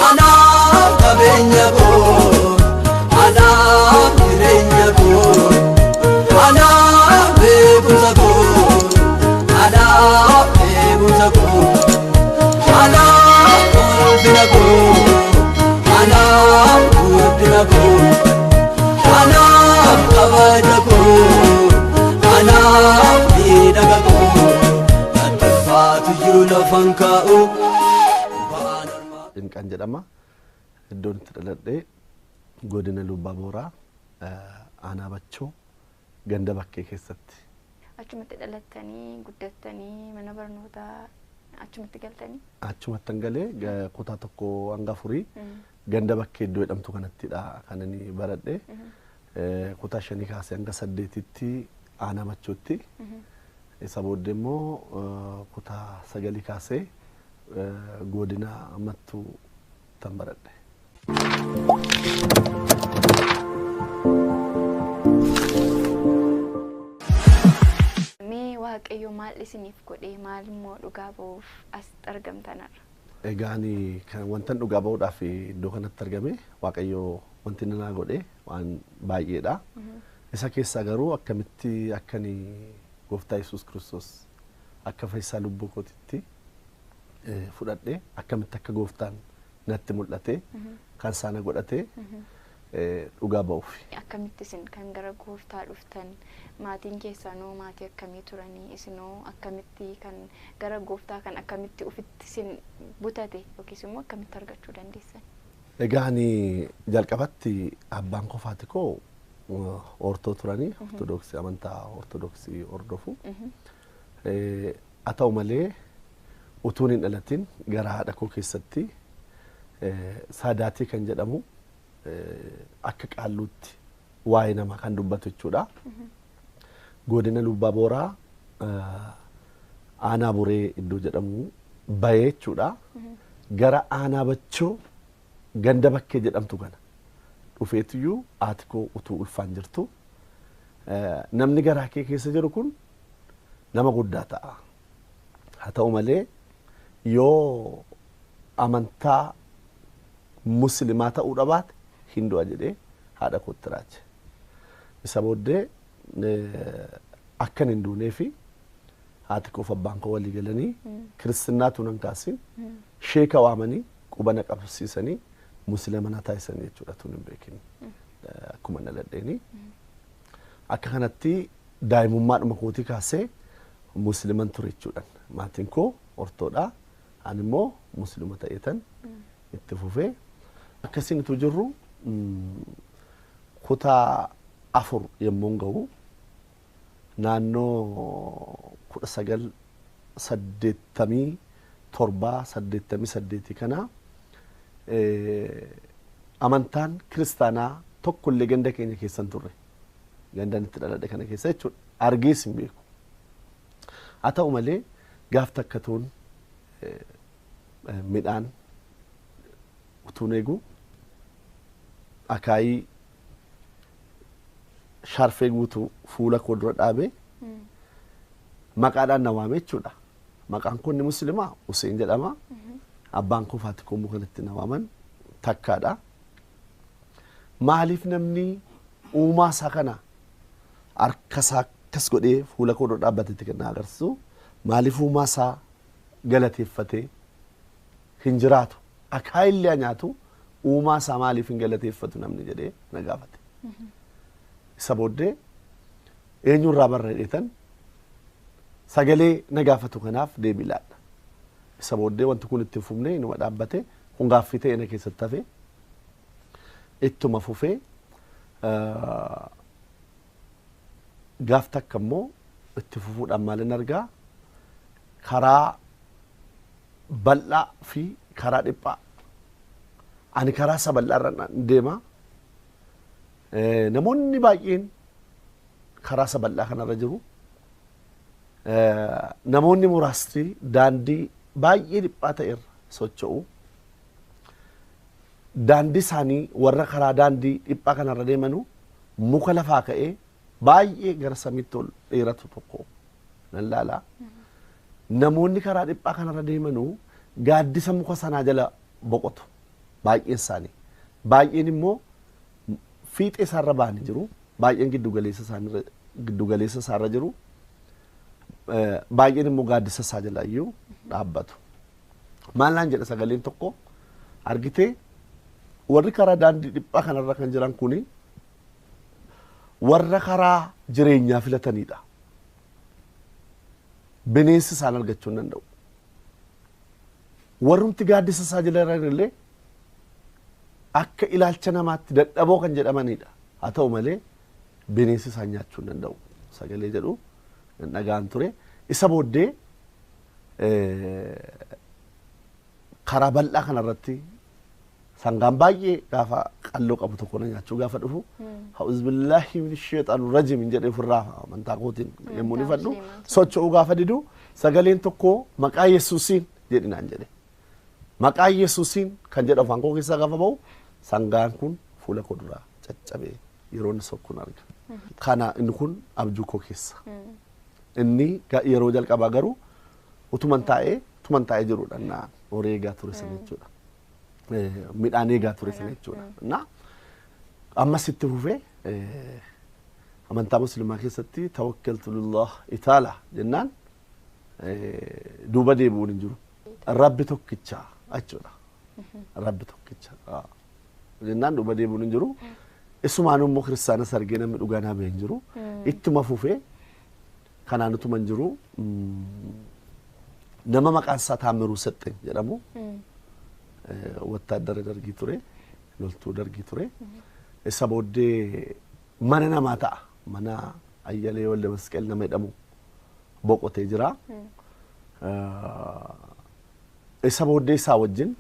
Anaaf qabeenya koo, anaaf jireenya koo, anaaf beekumsa koo, anaaf beekumsa koo, anaaf ulfina koo, anaaf guddina koo, anaaf kabaja koo, anaaf miidhaga koo, natti ulfaatuyyuu lafan kaa'u. Ba'aan ormaa. Dinqaan jedhama. Iddoon itti dhaladhe godina Lubbaa Booraa, aanaa Bachoo, ganda Bakkee keessatti. Achumatti dhalattanii guddattanii mana barnootaa achumatti galtanii? Achumattan galee kutaa 1 hanga 4 ganda Bakkee iddoo jedhamtu kanattidha kan inni baradhe. Kutaa 5 kaasee hanga 8tti aanaa Bachootti. Isa booddee immoo kutaa 9 kaasee godina Mattuu tan baradhe. Mee Waaqayyo maal isiniif godhee, maal immoo dhugaa ba'uuf asitti argamtanarra? Egaa ani kan wantan dhugaa ba'uudhaaf iddoo kanatti argame, Waaqayyo wanti inni naa godhe waan baay'eedha. Isa keessaa garuu akkamitti akkani Gooftaa Yesuus Kiristoos akka fayyisaa lubbuu kootitti fudhadhe, akkamitti akka Gooftaan natti mul'ate, kan isaana godhate dhugaa ba'uuf. Akkamitti isin kan gara Gooftaa dhuftan? Maatiin keessanoo maatii akkamii turanii? Isinoo akkamitti kan gara Gooftaa kan akkamitti ufitti isin butate yookiis immoo akkamitti argachuu dandeessan? Egaa ani jalqabatti abbaan kofaati koo ortoo turanii, Ortodoksii, amantaa Ortodoksii hordofu. Haa ta'u malee utuun hin dhalatin gara haadha koo keessatti saadaatii kan jedhamu, akka qaalluutti waa'ee namaa kan dubbatu jechuudha. Godina Lubbaa Booraa, aanaa Buree iddoo jedhamu bahee jechuudha. Gara aanaa Bachoo ganda Bakkee jedhamtu kana dhufeetuyyuu haati koo utuu ulfaan jirtu, namni garaa kee keessa jiru kun nama guddaa ta'a. Haa ta'u malee yoo amantaa Muslimaa ta'uu dhabaate hin du'a jedhee haadha kootti raaje. Isa booddee akkan hin duunee fi haati koof abbaan koo walii galanii kiristinnaatu nan kaasin sheeka waamanii quba na qabsiisanii Muslima na taasisanii jechuudha, tun hin beekin akkuma dhaladheeni. Akka kanatti daa'imummaadhuma kootii kaasee Musliman ture jechuudha. Maatiin koo ortoodha. Ani immoo Muslima ta'eetan itti fufee. Akkasiin utuu jirru kutaa 4 yommuu ga'u, naannoo 1987, 88 kana, amantaan kiristaanaa tokkollee ganda keenya keessa hin turre. Gandaan itti dhaladhe kana keessa jechuudha. Argees hin beeku. Haa ta'u malee gaaf takka tuun midhaan utuun eegu, akaayii sharfee guutuu fuula koo dura dhaabee maqaadhaan na waame jechuudha. Maqaan koo inni Muslimaa Hussein jedhama. Abbaan koo fi haati koo immoo kanatti na waaman Takkaadha. Maaliif namni uumaa isaa kana harka isaa akkas godhee fuula koo dura dhaabbatetti kan na agarsiisu, maaliif uumaa isaa galateeffatee hin jiraatu? Akaayillee haa nyaatu, uumaa isaa maaliif hin galateeffatu namni jedhee na gaafate. Isa booddee eenyurraa barreedheetan sagalee na gaafatu kanaaf deebii laadha. Isa booddee wanti kun itti hin fufne, inuma dhaabbate. Kun gaaffii ta'e na keessatti hafe. Ittuma fufee gaaf takka immoo itti fufuudhaan maalin argaa? Karaa bal'aa fi karaa dhiphaa. Ani karaa isa bal'aa irra deema. Namoonni baay'een karaa isa bal'aa kanarra jiru. Namoonni muraasni daandii baay'ee dhiphaa ta'e irra socho'u. Daandii isaanii warra karaa daandii dhiphaa kanarra deemanu muka lafaa ka'ee baay'ee gara samiitti ol dheeratu tokko nan laala. Namoonni karaa dhiphaa kanarra deemanu gaaddisa muka sanaa jala boqotu. Baay'een isaanii. Baay'een immoo fiixee isaarra ba'anii jiru. Baay'een giddugaleessa isaarra jiru. Baay'een immoo gaaddisa isaa jala iyyuu dhaabbatu. Maal naan jedha sagaleen tokko argitee warri karaa daandii dhiphaa kanarra kan jiran kuni warra karaa jireenyaa filatanidha. Bineensi isaan argachuu hin danda'u. Warrumti gaaddisa isaa jala jiran illee akka ilaalcha namaatti dadhaboo kan jedhamanidha. Haa ta'u malee bineensi isaan nyaachuu hin danda'u. Sagalee jedhu dhagaan ture. Isa booddee karaa bal'aa kanarratti sangaan baay'ee gaafa qalloo qabu tokko na nyaachuu gaafa dhufu ha'uuzbillaahi min sheexaan rajim hin jedhee ofirraa amantaa kootiin yommuu ni fadhu socho'uu gaafa didu sagaleen tokko maqaa Yesuusiin jedhi naan jedhe. Maqaa Yesuusiin kan jedhu afaan koo keessaa gaafa ba'u sangaan kun fuula koo duraa caccabee yeroo inni sokkuun arga. Kana inni kun abjuu koo keessa. Inni yeroo jalqabaa garuu utuman taa'ee jirudha na horii eegaa ture sana jechuudha. Midhaan eegaa ture sana jechuudha. Na ammas itti fufee amantaa musliimaa keessatti tawakkaltu lillah itaala jennaan duuba deebi'uun hin jiru. Rabbi tokkicha jechuudha. Rabbi tokkicha jennaan duuba deebi'uun hin jiru. Isumaan immoo kiristaanas argee namni dhugaa naa ba'e hin jiru. Ittuma fufee kanaan utuma hin jiru nama maqaan isaa Taammiruu Saxxeen jedhamu wattaaddara dargii ture, loltuu dargii ture. Isa booddee mana namaa ta'a. Mana Ayyalee Walde Masqal nama jedhamu boqotee jira. Isa booddee isaa wajjin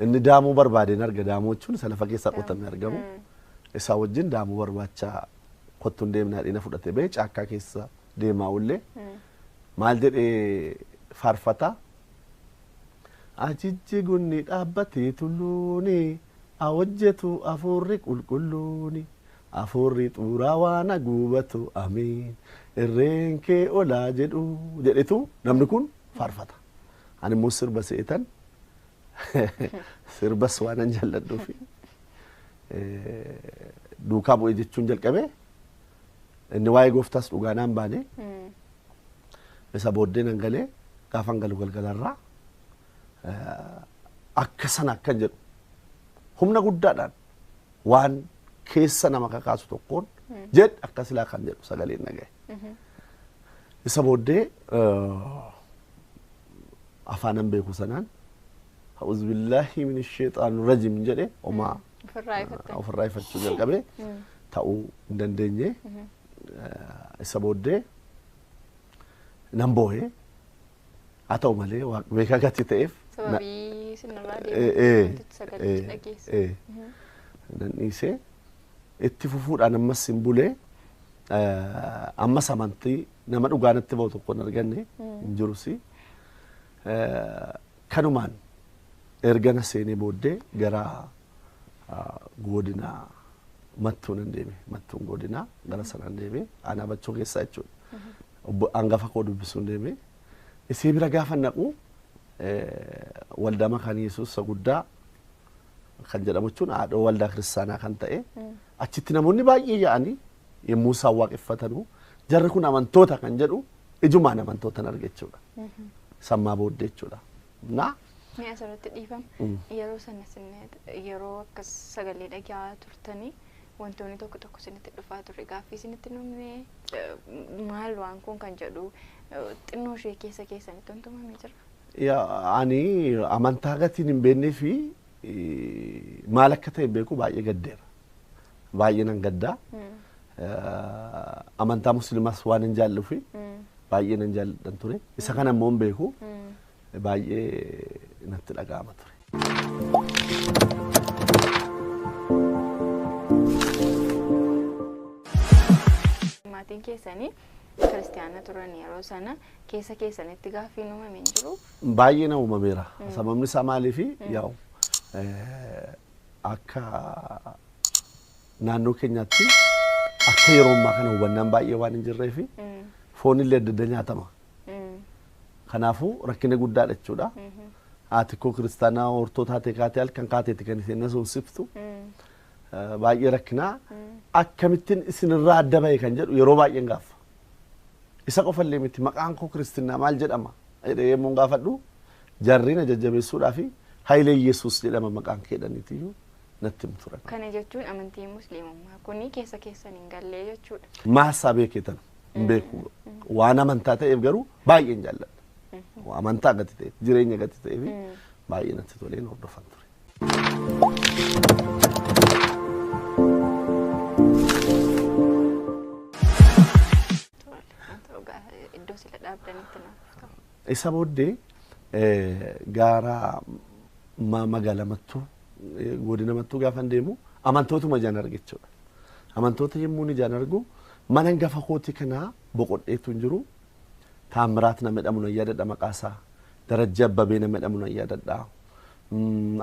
inni daamuu barbaadeen arga. Daamuu jechuun isa lafa keessaa qotamee argamu. Isaa wajjin daamuu barbaachaa kottuun deemnaa dhiina fudhatee ba'e caakkaa keessa deemaa oollee maal jedhee faarfata. Ajijji gunni dhaabbatee tulluuni hojjetu afuurri qulqulluuni afuurri xuuraa waan haguubatu amiin irreen kee olaa jedhu jedhetu namni kun faarfata. Ani immoo sirba se'etan sirbas waan an jaalladhuufi duukaa bu'ee jechuun jalqabe inni waa'ee gooftaas dhugaa naan baane isa booddee nan galee gaafan galu galgalarraa akka sana akkan jedhu humna guddaadhaan waan keessa nama kakaasu tokkoon jedh akka silaa kan jedhu sagaleen dhagaye. Isa booddee afaanan beeku sanaan ha'uuzbillaahi min sheexaan rajim jedhe homaa ofirraa ifachuu jalqabe ta'uu hin dandeenye. Isa booddee nan boo'ee haa ta'u malee beekaa gatii ta'eef sababii sinirraa deemu sagalee dhageesse. Nan dhiisee itti fufuudhaan ammas hin bulee ammas amantii nama dhugaa natti ba'u tokko hin arganne hin jirusi. Kanumaan erga na seenee booddee gara godina Mattuu nan deeme. Mattuun godina gara sanaan deeme aanaa Bachoo keessaa jechuudha. Hangafa koo dubbisuun deeme. Isii bira gaafa naqu waldaa Makaana Yesuus isa guddaa kan jedhamu jechuun haadhoo waldaa kiristaanaa kan ta'e achitti namoonni baay'ee yaa'anii yommuu isaan waaqeffatanu jarri kun amantoota kan jedhu ijumaan amantoota arge jechuudha. Sammaa booddee jechuudha. Na Mi'a asirratti dhiifama. Yeroo sana yeroo akkas sagalee dhagaa turtanii wantoonni tokko tokko isinitti dhufaa ture gaaffii isinitti numne maal waan kun kan jedhu xinnoo ishee keessa keessanitti wanti uumamee jira. Ani amantaa gatiin hin beeknee fi maal akka ta'e beeku baay'ee gaddeera. Baay'ee nan gaddaa. Amantaa musliimaas waan hin jaallufi baay'ee nan jaalladhan ture. Isa kana immoo hin beeku baay'ee natti dhaga'ama ture. Maatiin keessanii kiristaana turan yeroo sana keessa keessanitti gaaffiin uumamee hin jiru? Baay'ee na uumameera. Sababni isaa maaliifi yaa'u akka naannoo keenyaatti akka yeroo ammaa kana hubannaan baay'ee waan hin jirreefi foon illee adda adda nyaatama. Kanaafuu rakkina guddaadha jechuudha. Haati koo kiristaanaa hortoo taate kaatee halkan kaateeti kan isheen na soomsiftu. Baay'ee rakkinaa akkamittiin isinirraa adda bahe kan jedhu yeroo baay'een gaaffa. Isa qofallee miti, maqaan koo kiristinnaa maal jedhama jedhee yemmuu gaafadhu jarri na jajjabeessuudhaaf Hayilee Yesuus jedhama maqaan keedhaniitiyyuu natti himu turan. Kana jechuun amantii musliimummaa kuni keessa keessan hin gallee jechuudha. Maasaa beeketan hin beeku. Waan amantaa ta'eef garuu baay'een jaalladha. Amantaa gati ta'eef, jireenya gati ta'eef baay'ee natti toleen hordofan ture. Iddoo sila dhaabdanitti naaf ta'u. Isa booddee gaara magaalaa Mattuu, godina Mattuu gaafan deemu amantootuma ijaan arge jechuudha. Amantoota yommuu ijaan argu mana hangafa kootii kanaa boqodheetu hin jiru. Taamiraat nama jedhamu nan yaadadha maqaa isaa. Darajjii Abbabee nama jedhamu nan yaadadha.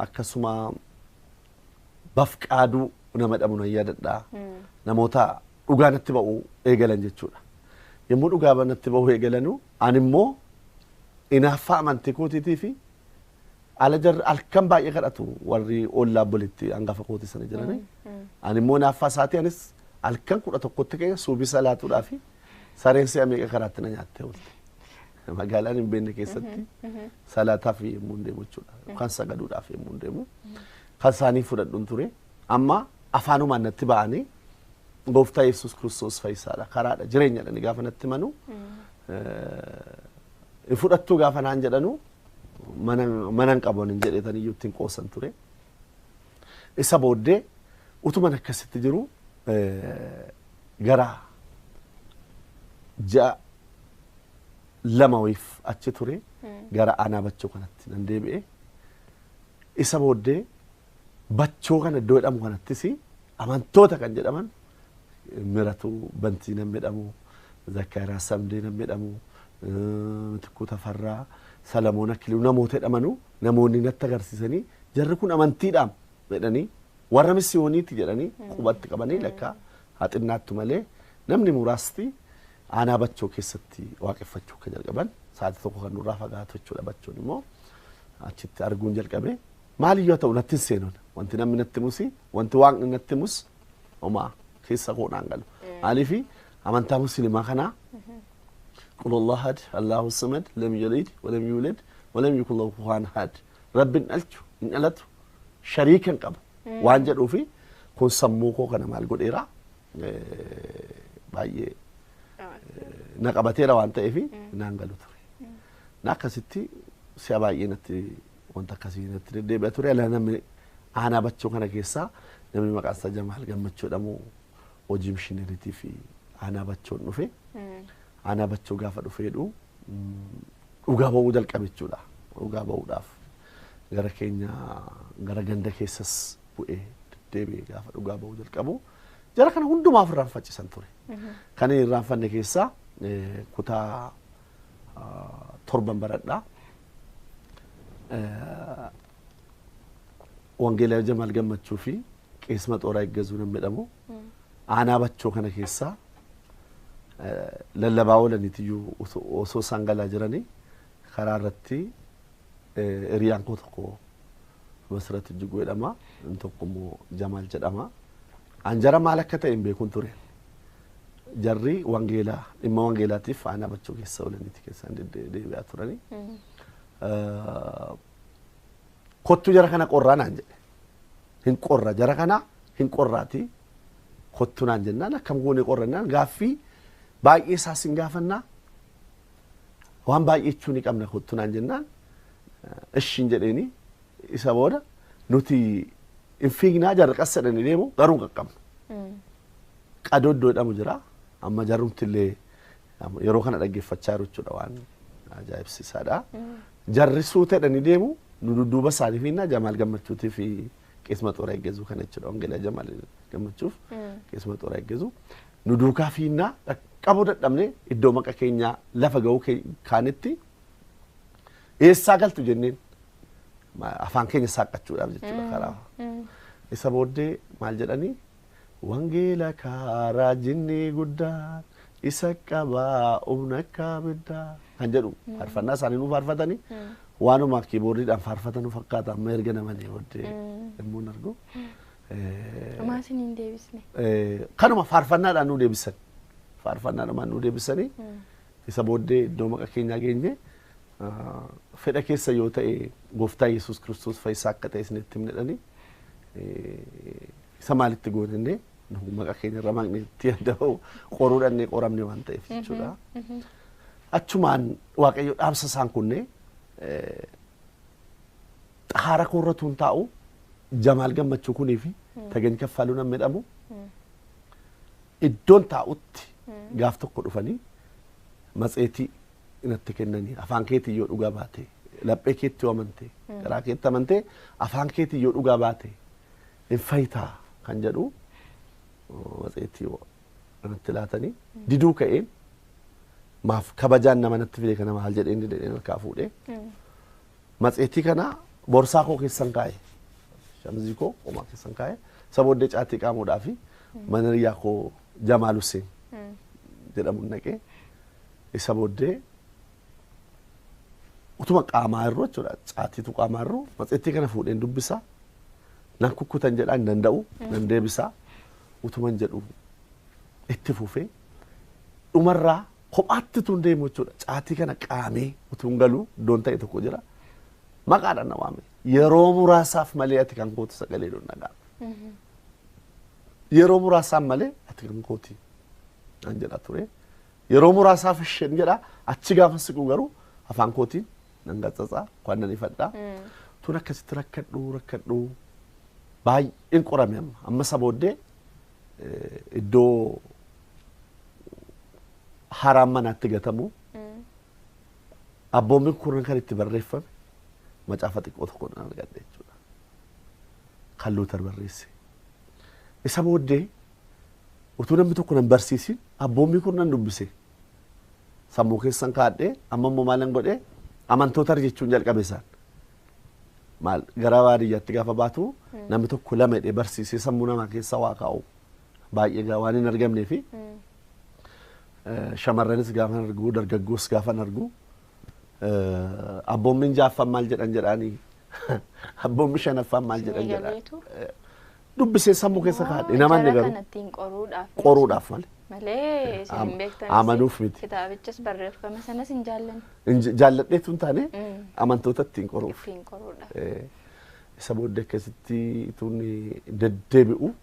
Akkasuma Bafqaaduu nama jedhamu nan yaadadha. Namoota dhugaa natti ba'uu eegalan jechuudha. Yommuu dhugaa natti ba'uu eegalanu ani immoo inaaffaa amantii kootiitii fi ala jarri halkan baay'ee kadhatu warri ollaa obbolitti hangafa kootii sana jirani. Ani immoo inaaffaa isaatii anis halkan 11tti ka'ee suubii salaatuudhaa fi sareen si'a meeqa karaatti na nyaattee oolte. Magaalaan hin beekne keessatti salaataaf yommuu hin deemu jechuudha. Yookaan sagaduudhaaf yommuu hin deemu. Kan isaanii fudhadhuun ture. Amma afaanumaan natti ba'anii gooftaa Yesuus Kiristoos fayyisaadha, karaadha, jireenyadha ni gaafa natti himanu. Fudhattuu gaafa naan jedhanu mana hin qabu hin jedhetan iyyuu ittiin qoosan ture. Isa booddee utuman akkasitti jiru gara ji'a 2 wayiif achi ture gara aanaa Bachoo kanatti nan deebi'e. Isa booddee Bachoo kana iddoo jedhamu kanattis amantoota kan jedhaman Miratuu Bantii nan jedhamu, Zakkaariyaas Samdee nan jedhamu, Mitikkuu Tafarraa, Salamoon Akiliilu namoota jedhamanu namoonni natti agarsiisanii jarri kun amantiidhaan jedhanii warra misiyooniiti jedhanii qubatti qabanii lakkaa haa xinnaattu malee namni muraasti aanaa Bachoo keessatti waaqeffachuu akka jalqaban sa'aatii 1 kan nurraa fagaatu jechuudha. Bachoon immoo achitti arguun jalqabe. Maaliyyuu haa ta'u natti hin seenuun wanti namni natti himus wanti waaqni natti himus homaa keessa koo naan galu. Maaliif amantaa musliimaa kanaa qul Allahu ahad Allahu samad lam yalid wa lam yulad wa lam yakul lahu kufuwan ahad rabbiin dhalchu hin dhalatu shariika hin qabu waan jedhuufi kun sammuu koo kana maal godheera baay'ee na qabateera waan ta'eef naan galu ture. Na akkasitti si'a baay'ee natti wanta akkasii natti deddeebi'a ture. Ala namni aanaa Bachoo kana keessaa namni maqaan isaa Jamaal Gammachuu jedhamu hojii mishiineriitii fi aanaa Bachoon dhufe. Aanaa Bachoo gaafa dhufee jedhu dhugaa ba'uu jalqabe jechuudha. Dhugaa ba'uudhaaf gara keenya gara ganda keessas bu'ee deddeebi'ee gaafa dhugaa ba'uu jalqabu jara kana hundumaaf irraanfachiisan ture. Kan inni irraanfanne keessaa kutaa 7 baradhaa. Wangeelaa Jamaal Gammachuu fi Qees Maxooraa Eeggazuu nan jedhamu aanaa Bachoo kana keessaa lallabaa oolaniitiyyuu osoo isaan galaa jiranii karaa irratti hiriyaan koo tokko Masrat Ijjiguu jedhama, inni tokko immoo Jamaal jedhama. An jara maal akka ta'e hin beekuun ture. Jarri wangeelaa dhimma wangeelaatiif aanaa Bachoo keessa oolaniiti keessaan deebi'aa turanii. Kottu jara kana qorraa naan jedhe. Hin qorra jara kana hin qorraati. Kottu naan jennaan akkam goone qorra jennaan gaaffii baay'ee isaas hin gaafannaa. Waan baay'ee jechuu ni qabna kottu naan jennaan ishiin jedheeni isa booda nuti hin fiignaa jarri qas jedhanii deemu garuu hin qaqqabnu. Qadoo iddoo jedhamu jira. Amma jarrumti illee yeroo kana dhaggeeffachaa jiru jechuudha waan ajaa'ibsiisaadha. Jarri suuta jedhanii deemu nu dudduuba isaanii fiignaa Jamaal Gammachuutii fi Qees Maxooraa Eeggazuu kana jechuudha. Wangeelaa Jamaal Gammachuuf Qees Maxooraa Eeggazuu nu duukaa fiignaa qaqqabuu dadhabne iddoo maqa keenyaa lafa ga'uu kaanetti eessaa galtu jenneen afaan keenya saaqqachuudhaaf jechuudha karaa. Isa booddee maal jedhanii wangeela karaa jinni guddaan isa qabaa humna akka abiddaa kan jedhu faarfannaa isaanii nuuf faarfatanii Waanuma kiiboordiidhaan faarfatan fakkaata amma erga namanii booddee yommuu argu. Homaa isin hin deebisne. Kanuma faarfannaadhaan nu deebisan. Faarfannaadhaan nu deebisanii isa booddee iddoo maqa keenyaa geenye fedha keessa yoo ta'e gooftaa Yesuus Kiristoos fayyisaa akka ta'e isinitti himne isa maalitti goonenne nu maqa keenya irra maqni itti adda ba'u qoruu dhannee qoramne waan ta'eef jechuudha. Achumaan Waaqayyo dhaamsa isaan kunne xahaara koorra tuun taa'u Jamaal Gammachuu kunii fi Tagany Kaffaluu namni jedhamu iddoon taa'utti gaaf tokko dhufanii matseetii natti kennanii afaan keetii yoo dhugaa baate laphee keetti yoo amante garaa keetti amante afaan keetii yoo dhugaa baate hin fayyitaa kan jedhu matseetii natti laatanii diduu ka'een maaf kabajaan nama natti fide kana maal jedheen jedheen harkaa fuudhee matseetii kana borsaa koo keessan kaa'e shamizii koo qomaa keessan kaa'e isa booddee caatii qaamuudhaa fi mana hiriyaa koo Jamaal Hussein jedhamu naqee isa booddee utuma qaamaa irru jechuudha caatiitu qaamaa irru matseetii kana fuudheen dubbisa nan kukkutan jedhaa hin danda'u nan deebisaa utuman jedhu itti fufee dhumarraa kophaatti tun deemu jechuudha caatii kana qaamee utuun galuu iddoon ta'e tokko jira maqaadhaan na waame yeroo muraasaaf malee ati kan kootu sagalee doon dhagaa yeroo muraasaaf malee ati kan kooti naan jedha ture yeroo muraasaaf isheen jedha achi gaafa siqu garuu afaan kootiin nan gatsatsaa waan nan ifadhaa tun akkasitti rakkadhu rakkadhu baay'een qorame amma amma isa booddee iddoo haraan manaatti gatamu abboommiin kurnan kan itti barreeffame macaafa xiqqoo tokko nan argadhe jechuudha. Kan Luuter barreesse. Isa booddee utuu namni tokko nan barsiisin abboommii kurnan dubbise. Sammuu keessan kaadhee amma immoo maalan godhee amantoota jechuun jalqabe isaan. Maal gara baadiyyaatti gaafa baatu namni tokko lama jedhee barsiisee sammuu namaa keessa waa kaa'u baay'ee waan hin argamnee fi shamarranis gaafa argu dargaggoos gaafa argu abboommiin jaaffaan maal jedhan jedhaanii abboommi shanaffaan maal jedhan jedhaan dubbisee sammuu keessa kaadhe namanni garuu qoruudhaaf malee. Malee isin hin beektan amanuuf miti. Kitaabichas barreeffama sanas hin jaallanne. Jaalladheetu hin taane amantoota ittiin qoruuf. Ittiin qoruudhaaf. Isa booddee akkasitti utuun deddeebi'u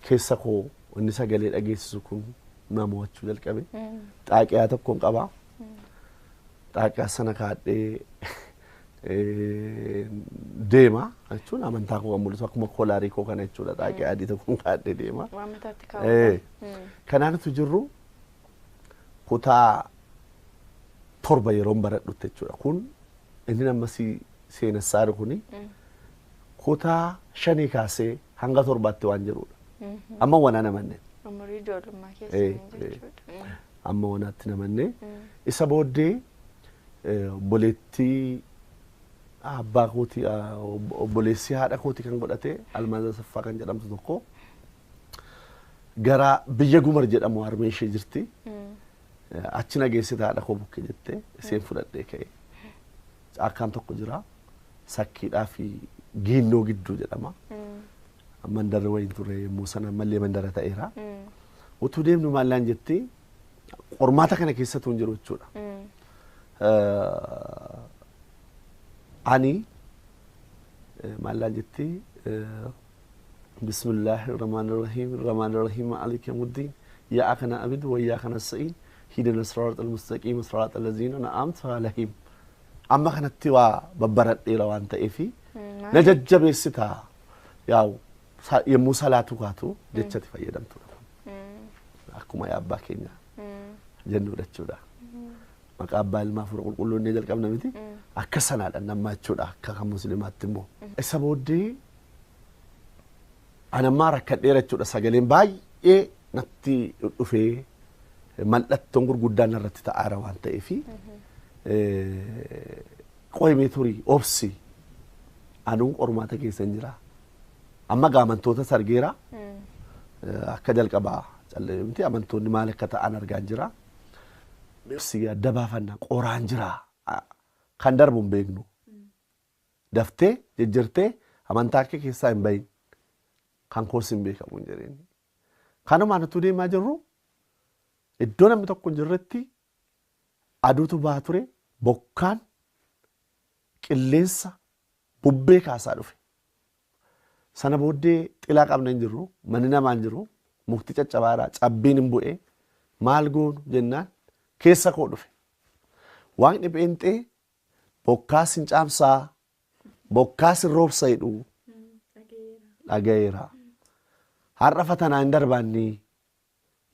keessa koo inni sagalee dhageessisu kun na mo'achuu jalqabe. Xaaqiyaa tokkoon qabaa. Xaaqiyaa sana kaadhee deema jechuun amantaa koo kan mul'isu akkuma kolaarii koo kana jechuudha xaaqiyaa adii tokkoon kaadhee deema. Waan mataatti kaawwatan. Kanaanitu jirru kutaa 7 yeroon baradhutti jechuudha. Kun inni amma seenessaa kuni kutaa 5 kaasee hanga 7tti waan jirudha. Amma wanaa namanne. Umurii ijoollummaa keessanii jechuudha. Amma wanaatti namanne. Isa booddee obboleettii abbaa kootii obboleessi haadha kootii kan godhate Almaaz Asaffaa kan jedhamtu tokko gara biyya Gumar jedhamu harmee ishee jirti. Achi na geessite haadha koo bukkee jettee isheen fudhadhee ka'e. Caakkaan tokko jira. Sakkiidhaa fi giinnoo gidduu jedhama. Mandarri wayiin ture yommuu sana ammallee mandara ta'eera. Utuu deemnu maallaan jetti qormaata kana keessatu hin jiru jechuudha. Ani maallaan jetti bismillaahi rahmaani rahiim rahmaani rahiim maaliki yawmiddin iyyaaka na'budu wa iyyaaka nasta'iin ihdina siraatal mustaqiim siraatal laziina an'amta alayhim. Amma kanatti waa babbaradheera waan ta'eefi na jajjabeessitaa yaa'u yommuu salaatu kaatu jechatti fayyadamtudha. Akkuma yaa abbaa keenya jennuudha jechuudha. Maqaa abbaa ilmaa hafuura qulqulluu inni jalqabna miti akka sanaadha namma jechuudha akka kan musliimaatti immoo. Isa booddee ani ammaa rakkadheera jechuudha sagaleen baay'ee natti dhufee mallattoon gurguddaan irratti ta'aara waan ta'eefi qo'imee turii obsi anuun qormaata keessa hin jira. Amma gaa amantoota sargeera akka jalqabaa callee miti amantoonni maal akka ta'an argaa jira. Obsi adda baafannaa qoraan jira. Kan darbu hin beeknu. Daftee jejjertee amantaa kee keessaa hin bahin. Kan koos hin beekamu hin jedheen. Kanumaan utuu deemaa jirru iddoo namni tokko hin jirretti aduutu bahaa ture, bokkaan qilleensa bubbee kaasaa dhufe. Sana booddee xilaa qabna hin jirru, manni namaa hin jiru, mukti caccabaadha, cabbiin hin bu'e, maal goonu jennaan keessa koo dhufe. Waaqni pheenxee bokkaas hin caamsaa, bokkaas hin roobsa jedhu dhaga'eera. Har'a fatanaa hin darbaanni,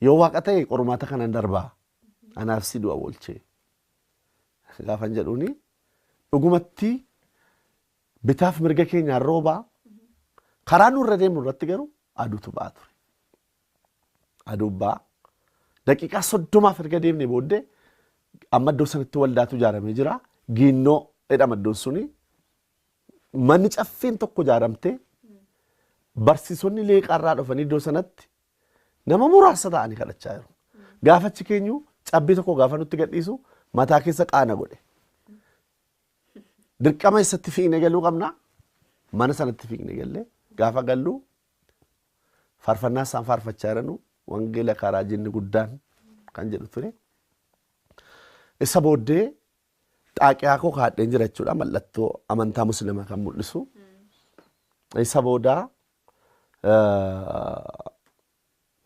yoo waaqa ta'e qormaata kana hin darbaa, anaaf si du'a oolchee. Gaafan jedhuuni dhugumatti bitaaf mirga keenyaan roobaa, karaa nurra deemnu irratti garuu aduutu ba'aa ture. Aduun ba'aa. Daqiiqaa 30 erga deemnee booddee amma iddoo sanatti waldaatu ijaaramee jira. Giinnoo jedhama iddoon suni. Manni caffeen tokko ijaaramtee barsiisonni leeqaarraa dhufanii iddoo sanatti nama muraasa ta'anii kadhachaa jiru. Gaafachi keenyu cabbii tokko gaafa nutti gadhiisu mataa keessa qaana godhe. Dirqama isatti fiignee galuu qabna. Mana sanatti fiignee gallee gaafa gallu faarfannaa isaan faarfachaa jiranu wangeela karaa jinni guddaan kan jedhu ture. Isa booddee xaaqiyaa koo kaadheen jira jechuudha, mallattoo amantaa musliimaa kan mul'isu. Isa boodaa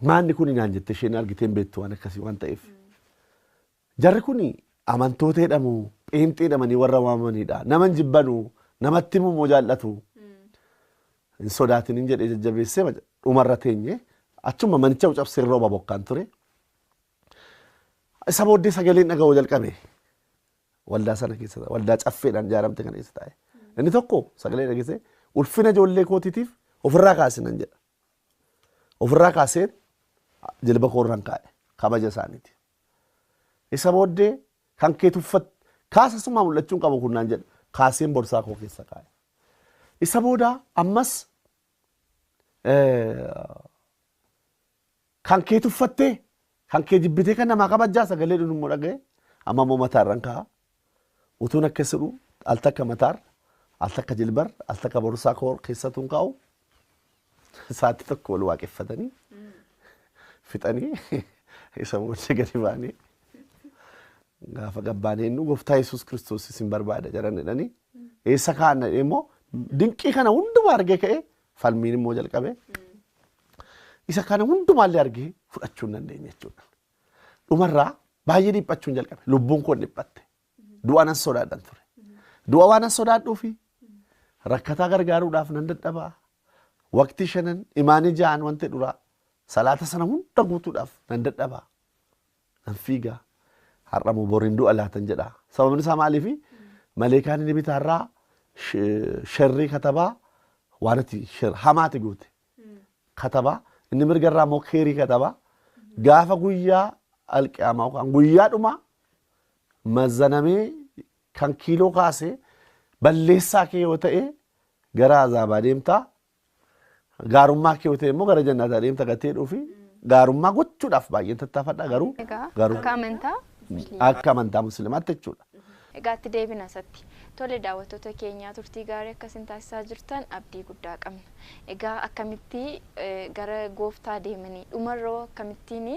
maanni kun naan jette isheen argitee hin beektu waan akkasii waan ta'eef. Jarri kun amantoota jedhamu, pheenxee jedhamanii warra waamamanidha. Nama hin jibbanu, namatti himuu jaallatu. Hin sodaatin hin jedhee jajjabeessee dhumarra teenye achuma manicha cabsee rooba bokkaan ture. Isa booddee sagaleen dhaga'uu jalqabe. Waldaa sana keessa, waldaa caffeedhaan ijaaramte kana keessa taa'e. Inni tokko sagalee dhageessee ulfina ijoollee kootiitiif ofirraa kaasinan jedha. Ofirraa kaaseen jilba koorraan kaa'e kabaja isaaniiti. Isa booddee kan kee tuffat kaasa sumaa mul'achuun qabu kun naan jedha. Kaaseen borsaa koo keessa kaa'e. Isa booda ammas kan kee tuffattee kan kee jibbitee kan namaa kabajjaa sagalee dhunu immoo dhaga'e amma immoo mataarran kaa'a. Utuun akkas jedhu al takka mataarra, al takka jilbarra, al takka borsaa koo keessatuun kaa'u sa'aatii tokko wal waaqeffatanii fixanii isa booddee gadi baanee gaafa gabbaanee inni gooftaa Yesuus Kiristoos isin barbaada jedhan jedhanii eessa kaa'an jedhee immoo dinqii kana hundumaa argee ka'ee falmiin immoo jalqabe. Isa kana hundumaallee argee fudhachuu hin dandeenye jechuudha. Dhumarraa baay'ee dhiphachuun jalqabe. Lubbuun koo dhiphatte. Du'a nan sodaadhan ture. Du'a waan nan sodaadhuufi rakkataa gargaaruudhaaf nan dadhabaa. Waqtii shanan imaanii ja'an wanti duraa salaata sana hunda guutuudhaaf nan dadhabaa. Nan fiigaa. Har'a moo boriin du'a laatan jedha. Sababni isaa maaliifi maleekaan inni bitaarraa sherrii katabaa waan ati hamaati goote katabaa, inni mirgarraa immoo keerii katabaa. Gaafa guyyaa alqiyaamaa yookaan guyyaa dhumaa mazzanamee kan kiiloo kaasee balleessaa kee yoo ta'e gara azaabaa deemtaa, gaarummaa kee yoo ta'e immoo gara jannataa deemta gatee dhufi gaarummaa gochuudhaaf baay'een tattaafadha garuu Egaa akka amantaa musliimaa. Akka amantaa musliimaatti jechuudha. Egaa itti deebina isatti. Tole daawwattoota keenyaa, turtii gaarii akkasiin taasisaa jirtan abdii guddaa qabna. Egaa akkamitti gara gooftaa deemanii dhumarroo akkamittiin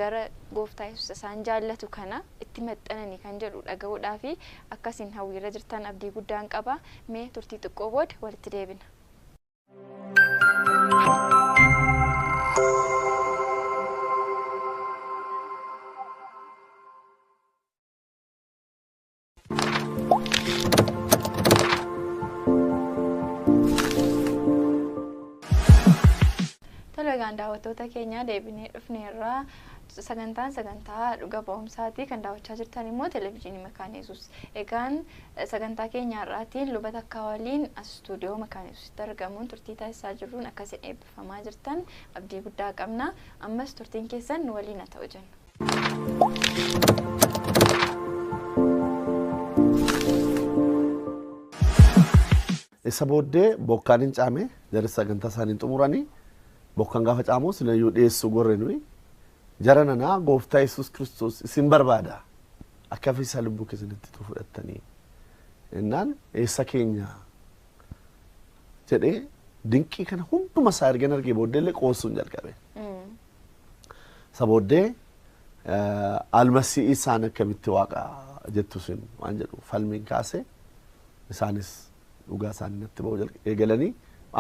gara gooftaa Yesuus isaan jaallatu kana itti maxxananii kan jedhu dhaga'uudhaa fi akkasiin hawwiirra jirtan abdii guddaan qaba. Mee turtii xiqqoo booda walitti deebina. Tole egaan daawwattoota keenya, deebinee dhufneerraa. Sagantaan sagantaa dhuga ba'umsaati, kan daawwachaa jirtan immoo televezyiinii Makaana Yesuus. Egaan sagantaa keenya har'aatiin luba takkaa waliin as istuudiyoo Makaana Yesuusitti argamuun turtii taasisaa jirruun akkasiin eebbifamaa jirtan abdii guddaa qabna. Ammas turtiin keessan nu waliin haa ta'u jenna. Isa booddee bokkaan hin caame, jarri sagantaa isaanii xumuranii bokkaan gaafa caamu silayyuu dhiyeessuu gorre nuyi jara nanaa gooftaa Yesuus Kiristoos isin barbaada. Akka fayyisaa lubbuu keessanitti tu fudhattanii innaan eessa keenya jedhee dinqii kana hunduma isaa ergan argee booddeellee qoosuun jalqabe. Isa booddee almasii isaan akkamitti waaqa jettu sun waan jedhu falmiin kaase, isaanis dhugaa isaanii natti ba'uu eegalanii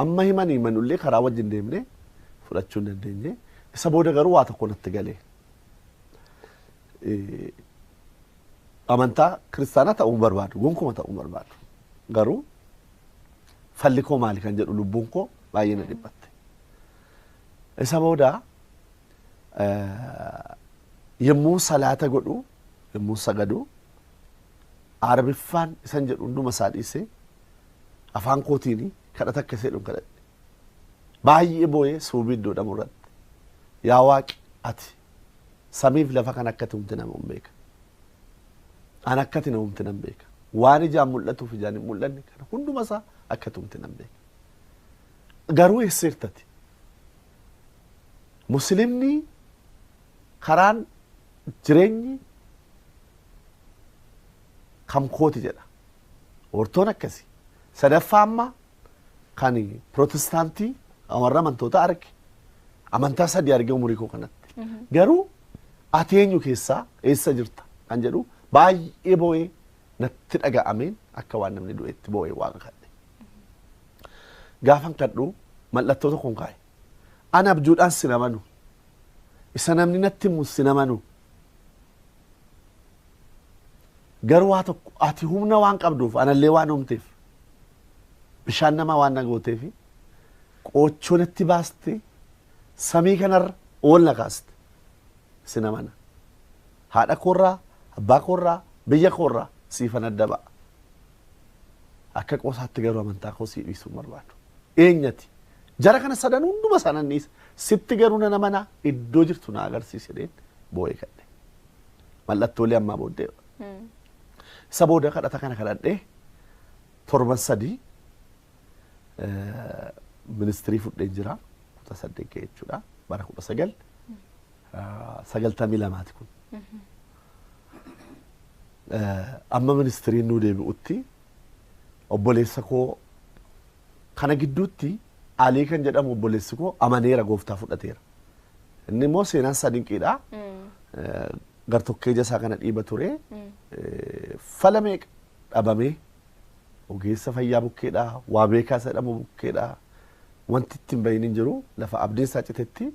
amma himanii manullee karaa wajjin deemnee fudhachuu hin dandeenye. Isa booda garuu waa tokko natti galee. Amantaa kiristaanaa ta'uu hin barbaadu, gonkumaa ta'uu hin barbaadu. Garuu falli koo maali kan jedhu lubbuun koo baay'ee na dhiphatte. Isa booda yommuu salaata godhu, yommuu sagadu, Arabiffaan isan jedhu hunduma isaa dhiisee afaan kootiin kadhata akka jedhu kadhadhe. Baay'ee boo'ee suubii iddoo dhamu irratti. Yaa Waaqi, ati samiif lafa kan akkati uumte nama hin beeka. An akkati na uumte nan beeka. Waan ijaan mul'atuuf ijaan hin mul'anne kana hunduma isaa akkati uumte nan beeka. Garuu eessa jirtati? Musliimni karaan jireenyi kam kooti jedha. Ortoon akkasi. Sadaffaa amma kan Protestaantii warra amantoota arge. Amantaa sadii arge umurii koo kanatti. Garuu ati eenyu keessaa eessa jirta kan jedhu baay'ee boo'ee natti dhaga'ameen akka waan namni du'etti boo'ee waaqa kadhe. Gaafan kadhu mallattoo tokkoon kaa'e. Ani abjuudhaan sin amanu. Isa namni natti himu sin amanu. Garuu waa tokko, ati humna waan qabduuf, anallee waan uumteef, bishaan namaa waan na gooteef, qoochoo natti baaste, samii kanarra ol na kaaste, sin amana. Haadha koorraa, abbaa koorraa, biyya koorraa siifan adda ba'a. Akka qoosaatti garuu amantaa koo sii dhiisuu barbaadu. Eenyati? Jara kana sadan hunduma isaanii dhiisa. Sitti garuu nan amanaa, iddoo jirtu na agarsiisi jedheen boo'ee kadhe. Mallattoolee ammaa booddee. Isa booda kadhata kana kadhadhee torban 3 ministirii fudheen jira. Kutaa 8 ga'e jechuudha. Bara 1992ti kun. Amma ministiriin nuu deebi'utti obboleessa koo kana gidduutti Alii kan jedhamu obboleessi koo amaneera, gooftaa fudhateera. Inni immoo seenaan isaa dinqiidha. Gartokkee ija isaa kana dhiiba ture. Fala meeqa dhabamee ogeessa fayyaa bukkeedha, waa beekaa isa jedhamu bukkeedha. Wanti ittiin bahin hin jiru, lafa abdiin isaa citetti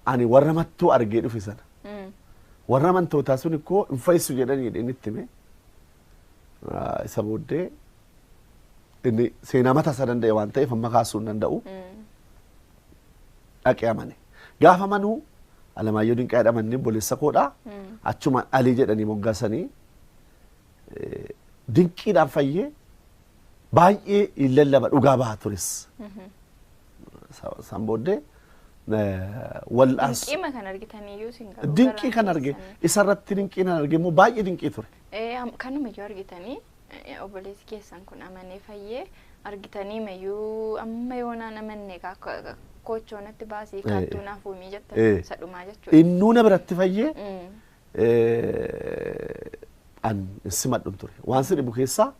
ani warra mattuu argee dhufe sana. Warra amantootaa sun ikkoo hin fayyisu jedhanii jedheen itti hime. Isa booddee inni seenaa mataa isaa danda'e waan ta'eef amma kaasuu hin danda'u. Dhaqee amane. Gaafa amanuu Alamaayyoo Dinqaa jedhaman obboleessa koodha. Achumaan Alii jedhanii moggaasanii dinqiidhaan fayyee baay'ee hin lallaba, dhugaa bahaa tures. San booddee wal'aansa. Dinqiima kan argitaniyyuu isin garuu Dinqii kan garaan arge keessanii. Isarratti dinqii kan arge immoo baay'ee dinqii ture. Kanumayyuu argitanii obboleessi keessan kun amanee fayyee argitanii mayyuu amma yoonaan amanne kochoonatti baasii kaattuu naaf uumii jettan sadhumaa jechuudha. Innuu na biratti fayyee an simadhun ture. Waan si dhibu keessaa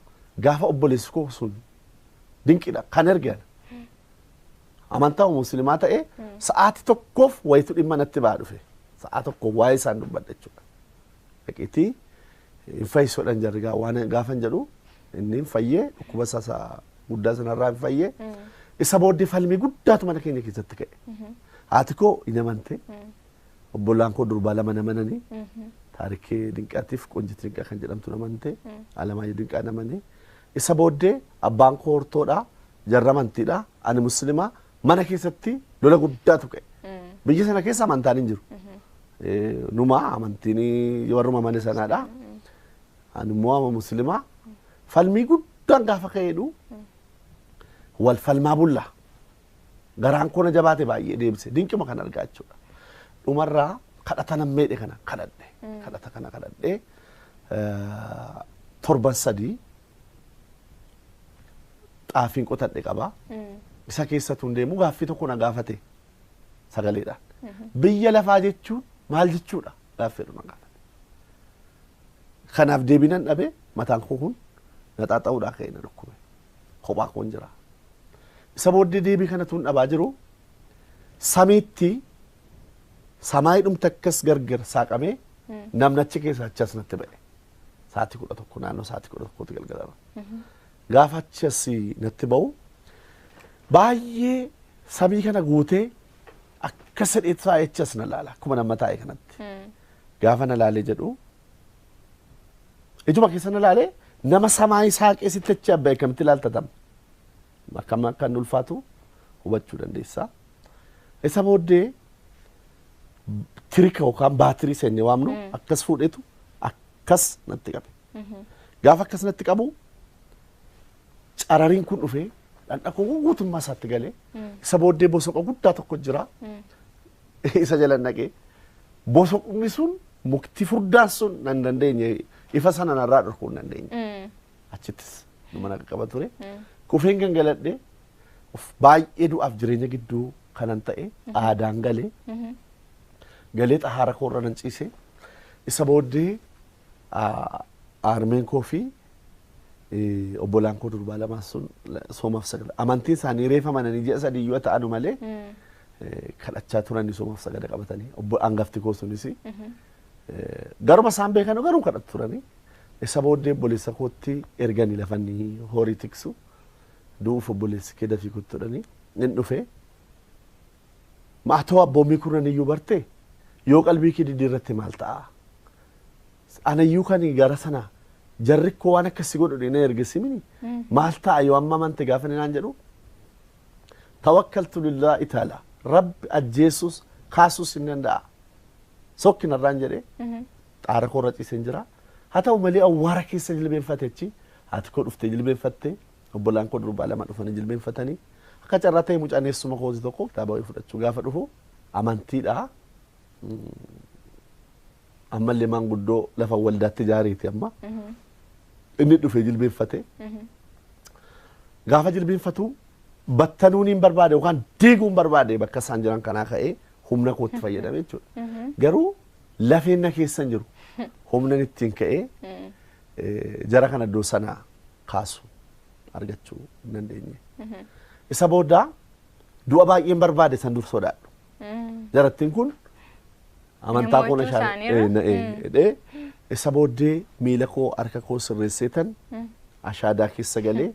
gaafa obboleessi koo sun dinqiidha kan erge ana. Amantaa musliimaa ta'e sa'aatii tokkoof wayitu dhimma natti ba'aa dhufe. Sa'aa tokkoof waa'ee isaan dubbadha jechuudha. Dhaqiitii hin fayyisuudhaan jarri waan gaafan jedhu inni hin fayyee, dhukkuba isaa guddaa sanarraa hin fayyee. Isa booddee falmii guddaatu mana keenya keessatti ka'e. Haati koo hin amante. Obbolaan koo durbaa lama namananii. Taarikee Dinqaatiif Qonjit Dinqaa kan jedhamtu namante. Alamaayyoo Dinqaa namanii. Isa booddee abbaan koo hortoodha. Jarra amantiidha. Ani muslimaa. Mana keessatti lola guddaatu ka'e. Biyya sana keessa amantaan hin jiru. Numa amantiin warruma mana sanaadha. Ani immoo ama muslimaa. Falmii guddaan gaafa ka'eedhu wal falmaa bulla. Garaan koo na jabaate baay'ee deebise. Dinqima kan argaa jechuudha. Dhumarraa kadhata nan meedhe kana kadhadhe. Kadhata kana kadhadhe torban 3 xaafiin qotadhe qaba. Isa keessatu deemu gaaffii tokko na gaafate sagaleedhaan. Biyya lafaa jechuun maal jechuudha gaaffii jedhu na gaafate. Kanaaf deebinan dhabe mataan koo kun na xaaxa'uudhaa ka'e na dhukkube. Kophaa koon jira. Isa booddee deebii kanatu dhabaa jiru samiitti samaayii dhumte akkas gargar saaqamee namni achi keessa achas natti ba'e. Sa'aatii 11 naannoo sa'aatii 11tti galgalama. Gaafa achi as natti ba'u baay'ee samii kana guutee akka sadheet taa'ee achi as na laala akkuma nama taa'e kanatti. Gaafa na laalee jedhu ijuma keessa na laalee nama samaayii saaqee sitti achi abba'e akkamitti ilaaltatama. Akkam akka inni ulfaatu hubachuu dandeessa. Isa booddee tirika yookaan baatirii seennee waamnu akkas fuudhetu akkas natti qabe. Gaafa akkas natti qabu carariin kun dhufee dhandha koo guutummaa isaatti galee isa booddee bosoqa guddaa tokko jira. Isa jala naqee bosoqni sun mukti furdaan sun nan dandeenye ifa sana narraa dhorkuu hin dandeenye. Achittis numa naqa qaba ture. Kufeen gangaladhee of baay'ee du'aaf jireenya gidduu kanan ta'e aadaan galee galee xahaara koo irra nan ciise. Isa booddee armeen koo fi obbolaan koo durbaa lamaan sun soomaaf sagada amantiin isaanii reefa mananii ji'a sadii yoo ta'anu malee kadhachaa turanii soomaaf sagada qabatanii obbo hangafti koo sunis garuma isaan beekan garuu kadhatu turanii. Isa booddee obboleessa kootti erganii lafanii horii tiksu du'uuf obboleessi kee dafii kottu jedhanii inni dhufee maatoo abboommii kurnan iyyuu barte yoo qalbii kee diddiirratte maal ta'a? Anayyuu kan gara sana jarri koo waan akkasii godhu na ergisi mini maal ta'a yoo amma amante gaafa inni naan jedhu tawakkaltu lillahi taala rabbi ajjeesus kaasuus hin danda'a sokki narraan jedhee xaara koo irra ciiseen jira. Haa ta'u malee awwaara keessa jilbeenfate achi haati koo dhuftee jilbeenfatte obbolaan koo durbaa lama dhufanii jilbeenfatanii akka carraa ta'e mucaan eessuma kooti tokko kitaaba wayii fudhachuu gaafa dhufu amantiidha. Ammallee maanguddoo lafa waldaatti ijaariiti amma. Inni dhufee jilbeenfate. Gaafa jilbeenfatu battanuun hin barbaade yookaan diiguun barbaade bakka isaan jiran kanaa ka'ee humna kootti fayyadame jechuudha. Garuu lafeen na keessa hin jiru. Humna ittiin ka'ee jara kana iddoo sana kaasu argachuu hin dandeenye. Isa booda du'a baay'een barbaade san dur sodaadhu. Jarattiin kun amantaa koo na Gammachuu isaaniirra? Jedhee isa booddee miila koo harka koo sirreesseetan ashaadaa keessa galee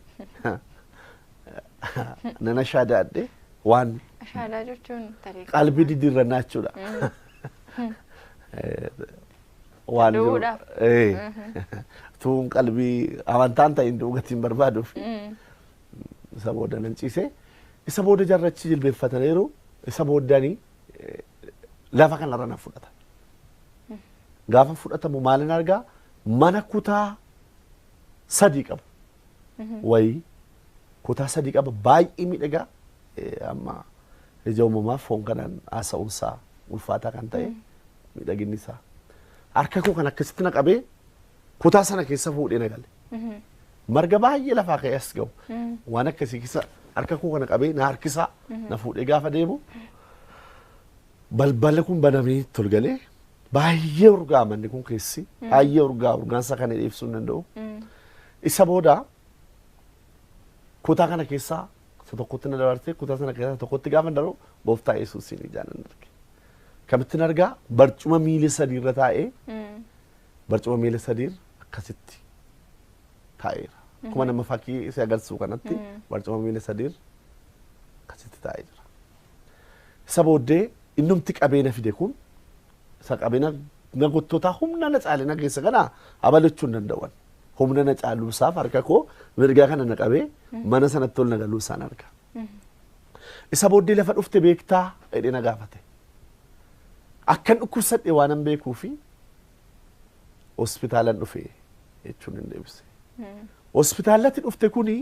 nan ashaadaadhe waan Ashaadaa jechuun tarii qalbii diddiirrannaa jechuudha. Waan jiru. Du'uudhaaf. Tuun qalbii amantaan ta'in du'u gatiin barbaaduuf isa booda nan ciise. Isa booda jarrachi jilbeeffataniiru. Isa booddanii lafa kanarra na fudhatan. Gaafa fudhatamu maalin argaa? Mana kutaa sadii qabu. Wayii kutaa sadii qaba baay'ee miidhagaa. Amma ija uumamaa foon kanaan haasa'uunsaa ulfaataa kan ta'e miidhaginni isaa. Harka koo kan akkasitti na qabee kutaa sana keessa fuudhee na gale. Marga baay'ee lafaa ka'ee as ga'u. Waan akkasii keessa harka koo kana qabee na harkisaa na fuudhee gaafa deemu balballi kun banamee tol galee baay'ee urgaa manni kun keessi baay'ee urgaa urgaansa kana ibsuu hin danda'u. Isa booda kutaa kana keessaa isa tokkotti na dabarsee kutaa sana keessaa tokkotti gaafa darbu gooftaa Yesuusiin ijaan nan arge. Kamittin argaa barcuma miila sadiirra taa'ee barcuma miila sadiirra akkasitti taa'eera. Akkuma nama fakkii si agarsiisu kanatti barcuma miila sadiirra akkasitti taa'ee jira. Isa booddee innumti qabee na fide kun isa qabee na gottootaa humna na caale na keessa kana abalachuu hin danda'an. Humna na caaluusaaf harka koo mirgaa kana na qabee mana sanatti ol na galuu isaan arga. Isa booddee lafa dhufte beektaa jedhee na gaafate. Akkan dhukkubsadhe waan an beekuu fi hospitaalan dhufe jechuun hin deebise. Hospitaalatti dhufte kuni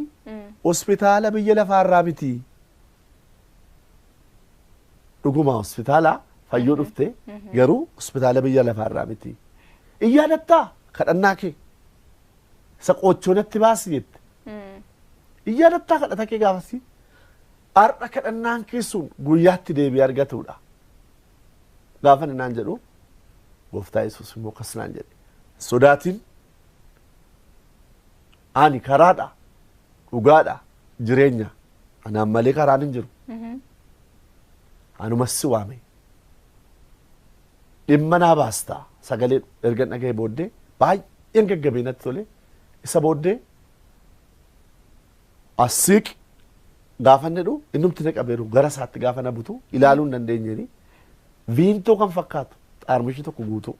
hospitaala biyya lafaarraa miti. Dhuguma hospitaala fayyoo dhufte garuu hospitaala biyya lafaarraa miti. In yaadattaa kadhannaa kee isa qoochoo natti baasi jette. In yaadattaa kadhata kee gaafasi. Har'a kadhannaan kee sun guyyaatti deebi'ee argatudha. Gaafa inni naan jedhu gooftaa Yesuus immoo akkas naan jedhe. Sodaatiin Ani karaadha, dhugaadha, jireenya. Anaan malee karaan hin jiru. Anumas si waame. Dhimma naa baastaa sagalee erga dhaga'e booddee baay'een gaggabee natti tole. Isa booddee as siiqi gaafa inni jedhu innumti na qabeeru gara isaatti gaafa na butu ilaaluu hin dandeenyeeni viintoo kan fakkaatu xaarmishii tokko guutuu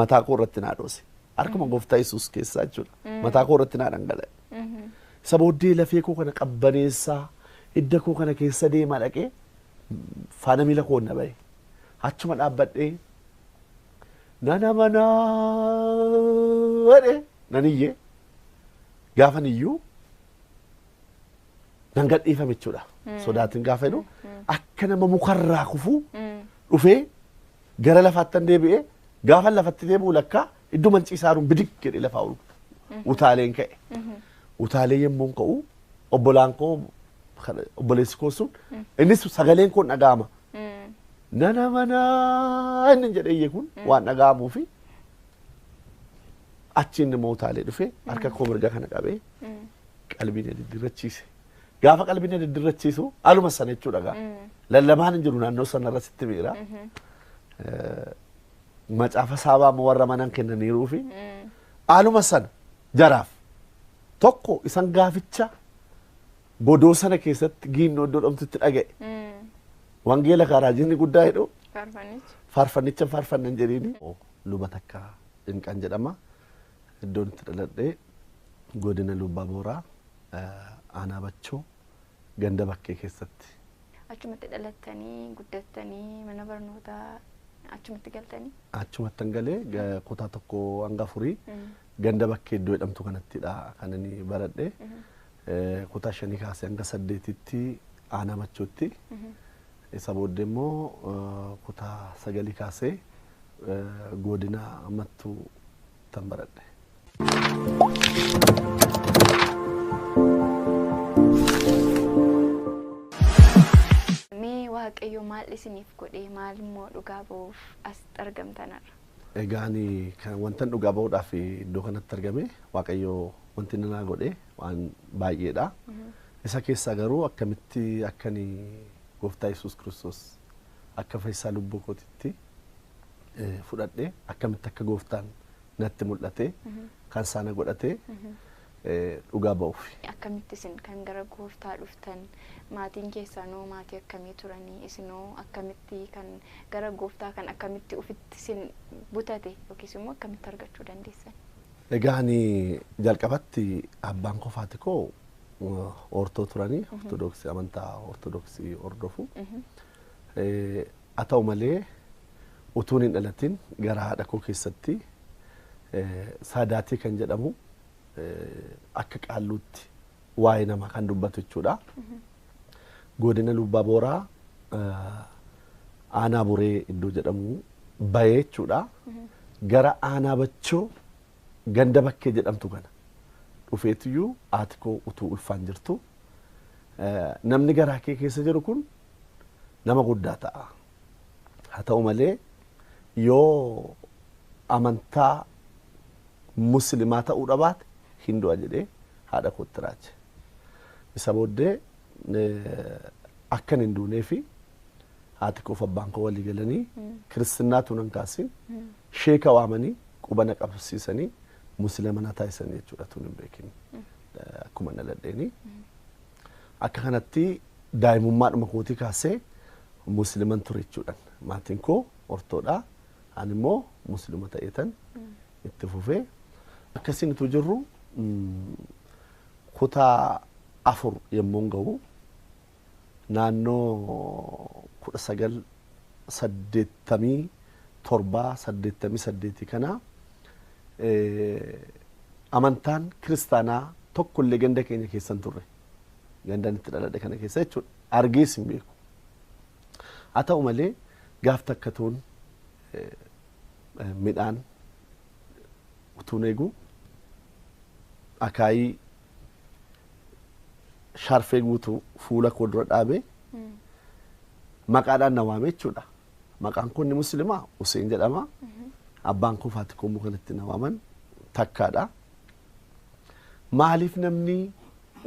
mataa koo irratti naa dhoose. Harkuma gooftaa Yesuus keessaa jechuudha. Mataa koo irratti naa dhangala'e. Isa booddee lafee koo kana qabbaneessaa hidda koo kana keessa deemaa dhaqee faana miila koo na ba'e. Achuma dhaabbadhee nana manaa jedhee nan iyyee gaafan iyyuu nan gadhiifame jechuudha. Sodaatiin gaafa jedhu akka nama mukarraa kufuu dhufee gara lafaattan deebi'ee gaafa lafatti deebi'u lakkaa iddoo manciisaaruun bidig jedhee lafaa ol utaaleen ka'e. Utaalee yemmuun ka'u obbolaan koo obboleessi koo sun innis sagaleen koo dhaga'ama. Nana manaa inni jedhee iyye kun waan dhaga'amuu fi achiin immoo utaalee dhufee harka koo mirga kana qabee qalbii na diddirrachiise. Gaafa qalbii na diddirrachiisu aluma sana jechuudha gaa. Lallabaan hin jiru naannoo sana irra sitti miira. Macaafa saabaa immoo warra manan kennaniiruu fi aluma sana jaraaf tokko isan gaaficha godoo sana keessatti giinnoo iddoo dhamtutti dhaga'e. Wangeela karaa guddaa jedhu Faarfannicha. Faarfannicha faarfannan jedhiini. Luba Takkaa Dinqaan jedhama. Iddoon itti dhaladhee godina Lubbaa Booraa aanaa Bachoo ganda bakkee keessatti. Achumatti dhalattanii guddattanii mana barnootaa achumatti galtanii? Achumattan galee kutaa 1 hanga 4 ganda bakkee iddoo jedhamtu kanattidha kan inni baradhe. Kutaa 5 kaasee hanga 8tti aanaa Bachootti. Isa booddee immoo kutaa 9 kaasee godina Mattuu tan baradhe. Mee Waaqayyo maal isiniif godhee maal immoo dhugaa ba'uuf asitti argamtanarra? Egaa ani kan wantan dhugaa ba'uudhaaf iddoo kanatti argame Waaqayyo wanti inni naa godhe waan baay'eedha. Isa keessaa garuu akkamitti akkani gooftaa Yesuus Kiristoos akka fayyisaa lubbuu kootitti fudhadhe akkamitti akka gooftaan natti mul'ate kan isaana godhate dhugaa ba'uuf. Akkamitti isin kan gara gooftaa dhuftan maatiin keessanoo maatii akkamii turanii isinoo akkamitti kan gara gooftaa kan akkamitti ofitti isin butate yookiis immoo akkamitti argachuu dandeessan? Egaa ani jalqabatti abbaan koo fi haati koo ortoo turanii ortodoksii amantaa ortodoksii hordofu. Haa ta'u malee utuun hin dhalatin gara haadha koo keessatti saadaatii kan jedhamu akka qaalluutti waa'ee namaa kan dubbatu jechuudha. Godina Lubbaa Booraa aanaa Buree iddoo jedhamu bahee jechuudha. Gara aanaa Bachoo ganda bakkee jedhamtu kana dhufeetuyyuu haati koo utuu ulfaan jirtu namni garaa kee keessa jiru kun nama guddaa ta'a. Haa ta'u malee yoo amantaa musliimaa ta'uu dhabaate hin du'a jedhee haadha kootti raaje. Isa booddee akkan hin duunee fi haati koo fi abbaan koo walii galanii kiristinnaa tunan kaasin sheeka waamanii quba na qabsiisanii musliima na taasisanii jechuudha tun hin beekin akkuma dhaladheeni. Akka kanatti daa'imummaadhuma kootii kaasee musliiman ture jechuudha. Maatiin koo ortoodha. Ani immoo musliima ta'eetan itti fufee akkasiin utuu jirru kutaa 4 yommuu ga'u naannoo 1987 88 kana amantaan kiristaanaa tokkollee ganda keenya keessa hin turre. Gandaan itti dhaladhe kana keessa jechuudha. Argees hin beeku. Haa ta'u malee gaaf takka tuun midhaan utuun eegu akaayii sharfee guutuu fuula koo dura dhaabee maqaadhaan na waame jechuudha. Maqaan kun musliimaa Hussein jedhama. Abbaan koo fi haati koo immoo kanatti na waaman takkaadha. Maaliif namni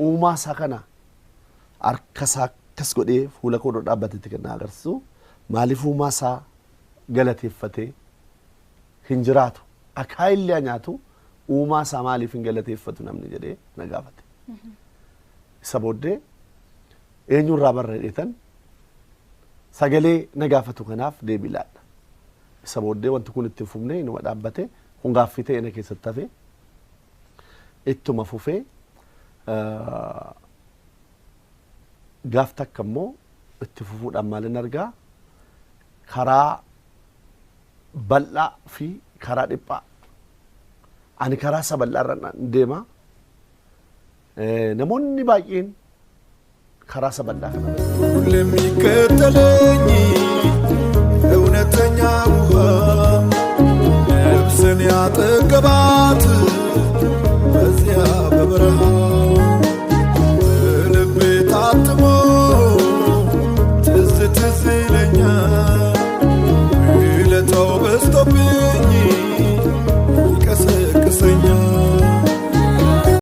uumaa isaa kana harka isaa akkas godhee fuula koo dura dhaabbatetti kan na agarsiisu, maaliif uumaa isaa galateeffatee hin jiraatu, akaa illee nyaatu, uumaa isaa maaliif hin galateeffatu namni jedhee na gaafate. Isa booddee eenyurraa barreedheetan sagalee na gaafatu kanaaf deebii laadha. Isa booddee wanti kun itti hin fufne, inuma dhaabbate. Kun gaaffii ta'e na keessatti hafe. Ittuma fufee gaaf takka immoo itti fufuudhaan maalin argaa? Karaa bal'aa fi karaa dhiphaa. Ani karaa isa bal'aa irra deema. Namoonni baay'een karaa isa bal'aa kana ሁሌም የሚከተለኝ እውነተኛ ውሃ ነፍስን ያጠገባት በዚያ በበረሃ በልቤ ታትሞ ትዝ ትዝ ይለኛል ውለታው በዝቶብኝ ይቀሰቅሰኛል።